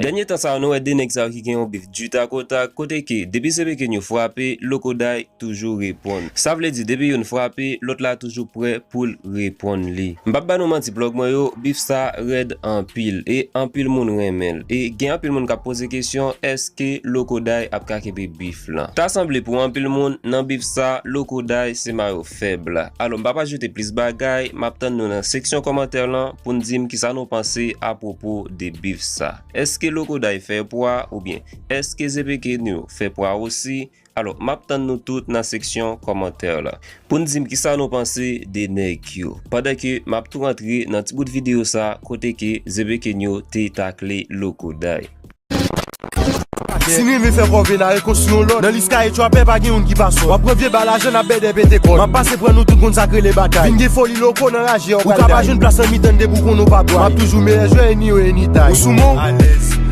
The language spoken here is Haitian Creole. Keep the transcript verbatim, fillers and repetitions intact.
Dènye tan sa yo, nou wè de nèg sa yo ki gen yon bif du tac au tac, kote ke depi Zebekenyo frape, Lokoday toujou reponn. Sa vle di, depi youn frape, lòt la toujou prè pou l reponn li. M p ap ba nou manti, blòg mwen yo, bif sa rèd anpil, e anpil moun renmen l. E gen anpil moun k ap poze kesyon, èske Lokoday ap ka kenbe bif lan? Ta sanble pou anpil moun, nan bif sa, Lokoday se mayo fèb la. Alò, m p ap ajoute plis bagay, m ap tann nou nan seksyon kòmantè lan pou n di m kisa nou panse apwopo de bif sa. Èske Lokoday fè pwa oubyen èske Zebekenyo fè pwa osi? Alò, m ap tann nou tout nan seksyon kòmantè la pou n di m kisa nou panse de nèg yo. Pandan ke m ap tou rantre nan ti bout videyo sa kote ke Zebekenyo te takle Lokoday. Si n rive fè kòve n a rekonstwi yon lòt. Nan lis kaye trapè pa gen youn ki pa sòt. W ap pran vye bal ajan n ap bèdè pete kòd. M ap pase pran nou tout konn sa k rele batay. Vin gen foli Loko nan raje yo pral daye. Ou ka pa jwenn plas nan mitan n depi w konnen w pa bwaye. M ap toujou meyè jwè any way, any time. Ou sou men w? Alèz.